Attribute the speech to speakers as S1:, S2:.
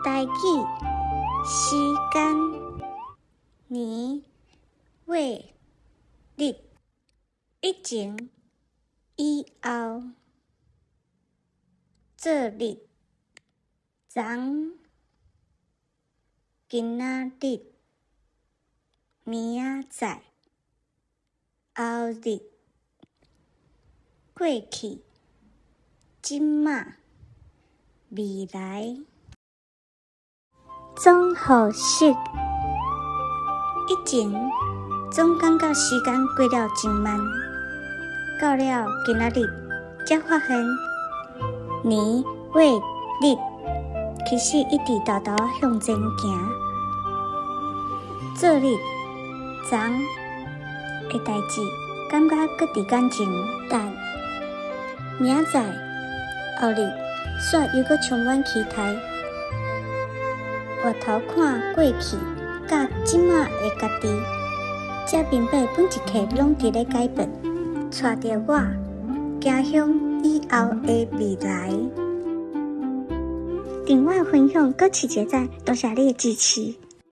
S1: 台語，時間，年，月，日，以前，以後，做日，昨，今仔日，明仔載，後日，過去，這馬，未來。總號式，以前總感覺時間過了真慢，到了今仔日才發現年月日其實一直沓沓仔向前行。做日昨的代誌，感覺閣佇眼前，但明仔載、後日，煞猶閣充滿期待。回頭看過去，佮這馬的家己，才明白每一刻攏佇咧改變，帶著我行向以後的未來。訂閱、分享、閣揤一个讚，多謝你的支持。